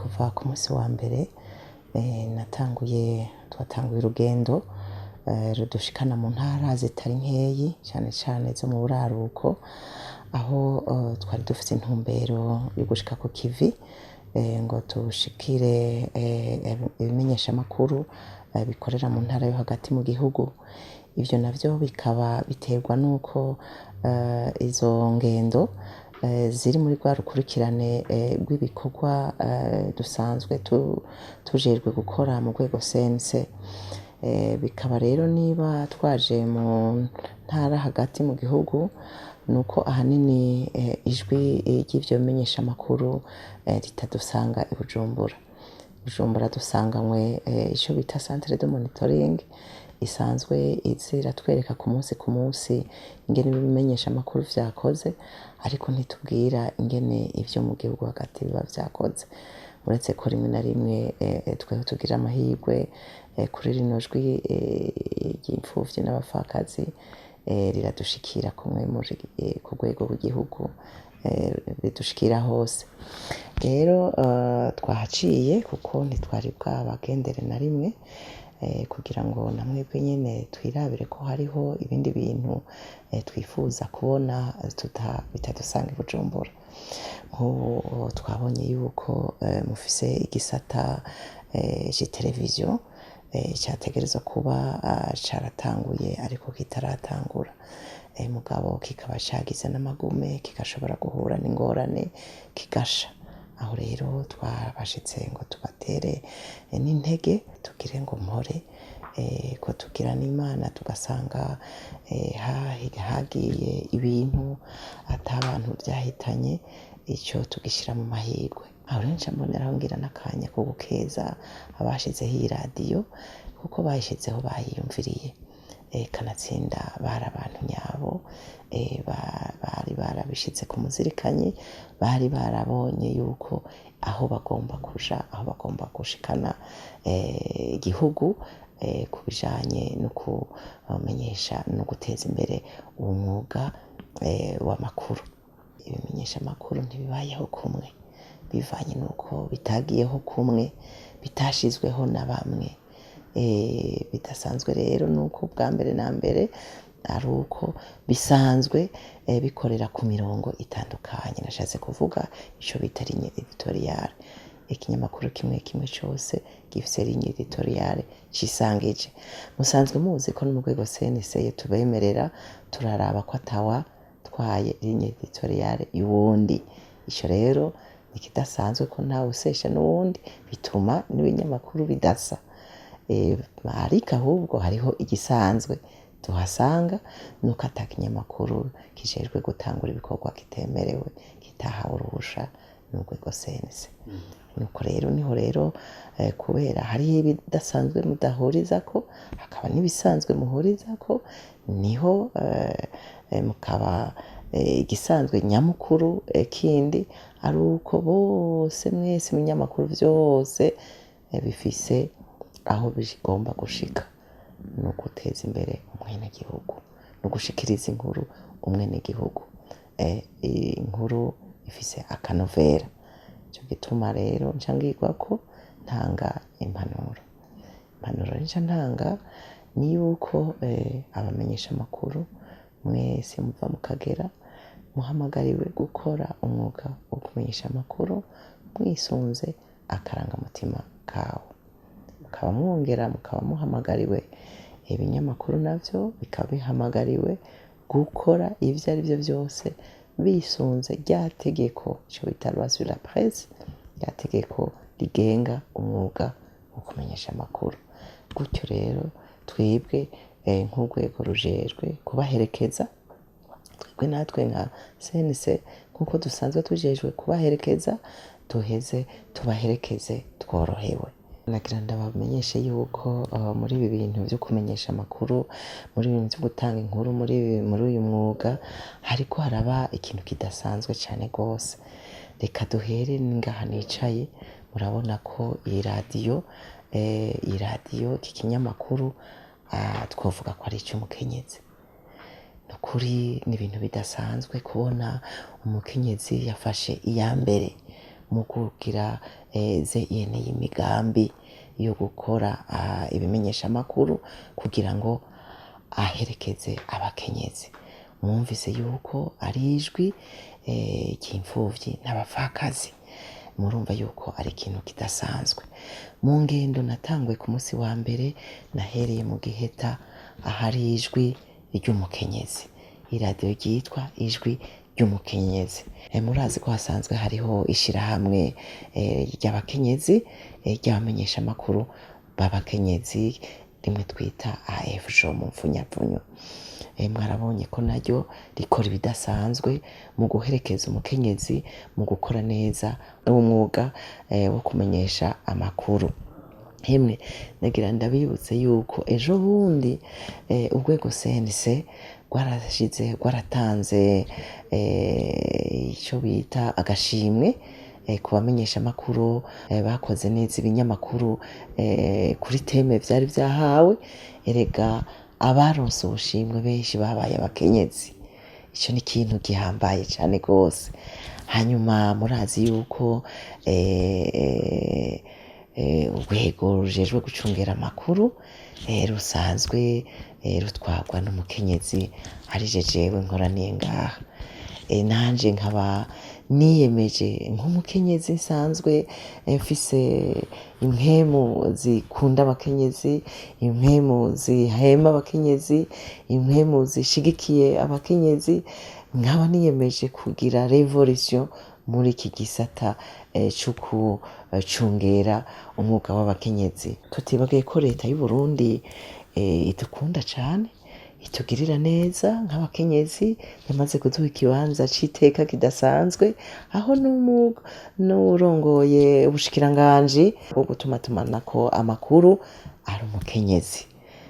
Kuva ku munsi wa mbere natanguye, twatanguye urugendo rudushikana mu ntara zitari nkeyi, cane cane zo mu buraruko, aho twari dufise intumbero yo gushika ku kivi ngo tushikire ibimenyeshamakuru bikorera mu ntara yo hagati mu gihugu. Ivyo navyo bikaba biterwa n'uko izo ngendo ziri muri rwa rukurikirane rw'ibikorwa dusanzwe tujejwe gukora mu rwego CNC. Bikaba rero niba twaje mu ntara hagati mu gihugu, nuko ahanini ijwi ry'ivyo bimenyeshamakuru ritadusanga i Bujumbura. Bujumbura dusanganywe ico bita centre de monitoring isanzwe iza iratwereka ku munsi ku munsi ingene ibimenyeshamakuru vyakoze, ariko ntitubwira ingene ivyo mu gihugu hagati biba vyakoze. Uretse ko rimwe na rimwe tweho tugira amahirwe kuri rino jwi ry'imfuvyi n'abapfakazi riradushikira kumwe muri ku rwego rw'igihugu, ridushikira hose. Rero twahaciye kuko ntitwari bwabagendere na rimwe, kugira ngo na mwebwe nyene twirabire ko hariho ibindi bintu twifuza kubona bitadusanga i Bujumbura. Nk'ubu twabonye yuko mufise igisata c'iteleviziyo categerezwa kuba caratanguye ariko kitaratangura, mugabo kikaba cagize n'amagume, kigashobora guhura n'ingorane kigasha. Aho rero twabashitse ngo tubatere n'intege, tugire ngo mpore ko tugira n'Imana tugasanga hagiye ibintu ata bantu vyahitanye, ico tugishira mu mahirwe. Aho rero nca mboneraho ngira n'akanya ko gukeza abashizeho iyi radiyo, kuko bayishizeho bayiyumviriye, kanatsinda bari abantu nyabo, bari barabishize ku muzirikanyi, bari barabonye yuko aho bagomba kuja, aho bagomba gushikana igihugu ku bijanye no kumenyesha no guteza imbere uwo mwuga w'amakuru. Ibimenyeshamakuru ntibibayeho kumwe, bivanye n'uko bitagiyeho kumwe, bitashizweho na bamwe. Bidasanzwe rero nuko bwa mbere na mbere ari uko bisanzwe bikorera ku mirongo itandukanye. Nashatse kuvuga ico bita ligne editoriale. Ikinyamakuru kimwe kimwe cose gifise ligne editoriale cisangije. Musanzwe muzi ko no mu rwego CNC iyo tubemerera turaraba ko atawa twaye ligne editoriale y'uwundi. Ico rero ikidasanzwe ko ntawe usesha n'uwundi, bituma n'ibinyamakuru bidasa. Ariko ahubwo hariho igisanzwe tuhasanga, nuko ata kinyamakuru kijejwe gutangura ibikorwa kitemerewe, kitahawe uruhusha n'urwego CNC. Nuko rero niho rero kubera hariho ibidasanzwe mudahurizako, hakaba n'ibisanzwe muhurizako, niho mukaba igisanzwe nyamukuru kindi ari uko bose mwese ibinyamakuru vyose bifise aho bigomba gushika, no guteza imbere umwenegihugu, no gushikiriza inkuru umwenegihugu. Inkuru ifise akanovera. Ico gituma rero nca ngirwa ko ntanga impanuro. Impanuro nca ntanga ni yuko abamenyesha amakuru mwese muva mukagera muhamagariwe gukora umwuga wo kumenyesha amakuru mwisunze akarangamutima kawo. Mukaba mwongera mukaba muhamagariwe, ibinyamakuru navyo bikaba bihamagariwe gukora ivyo ari vyo vyose bisunze rya tegeko, ico bita loi sur la presse, rya tegeko rigenga umwuga wo kumenyesha amakuru. Gutyo rero twebwe nk'urwego rujejwe kubaherekeza, twebwe natwe nka CNC nkuko dusanzwe tujejwe kubaherekeza, duheze tubaherekeze tworohewe. Nagira ndabamenyeshe yuko muri ibi bintu vyo kumenyesha amakuru, muri ibi bintu vyo gutanga inkuru, muri uyu mwuga hariko haraba ikintu kidasanzwe cane gose. Reka duhere ngaha nicaye, murabona ko iyi radiyo, iki kinyamakuru twovuga ko ari ic'umukenyezi. Nukuri ni ibintu bidasanzwe kubona umukenyezi yafashe iya mbere mu kugira ze yene y'imigambi yo gukora ibimenyeshamakuru kugira ngo aherekeze abakenyezi. Mwumvise yuko ari ijwi ry'imfuvyi n'abapfakazi, murumva yuko ari ikintu kidasanzwe. Mu ngendo natanguye ku munsi wa mbere, nahereye mu Giheta ahari ijwi ry'umukenyezi, iradiyo ryitwa Ijwi ry'Umukenyezi. Murazi ko hasanzwe hariho ishirahamwe ry'abakenyezi, ry'abamenyeshamakuru b'abakenyezi, rimwe twita AFJ mu mfunyapfunyo. Mwarabonye ko naryo rikora ibidasanzwe mu guherekeza umukenyezi mu gukora neza umwuga wo kumenyesha amakuru. Hemwe nagira ndabibutse yuko ejo bundi urwego CNC rwarashize, rwaratanze ico bita agashimwe ku bamenyeshamakuru bakoze neza ibinyamakuru kuri teme vyari vyahawe. Erega abaronse ubushimwe benshi babaye abakenyezi. Ico ni ikintu gihambaye cane gose. Hanyuma murazi yuko urwego rujejwe gucungera amakuru rusanzwe rutwarwa n'umukenyezi, arije jewe nkoraniye ngaha. Nanje nkaba niyemeje nk'umukenyezi nsanzwe mfise impwemu zikunda abakenyezi, impwemu zihema abakenyezi, impwemu zishigikiye abakenyezi, nkaba niyemeje kugira revolution muri iki gisata co gucungera umwuga w'abakenyezi. Tutibagiye ko leta y'u Burundi idukunda cane, itugirira neza nk'abakenyezi, yamaze kuduha ikibanza c'iteka kidasanzwe, aho n'uwurongoye ubushikiranganji bwo gutumatumanako amakuru ari umukenyezi.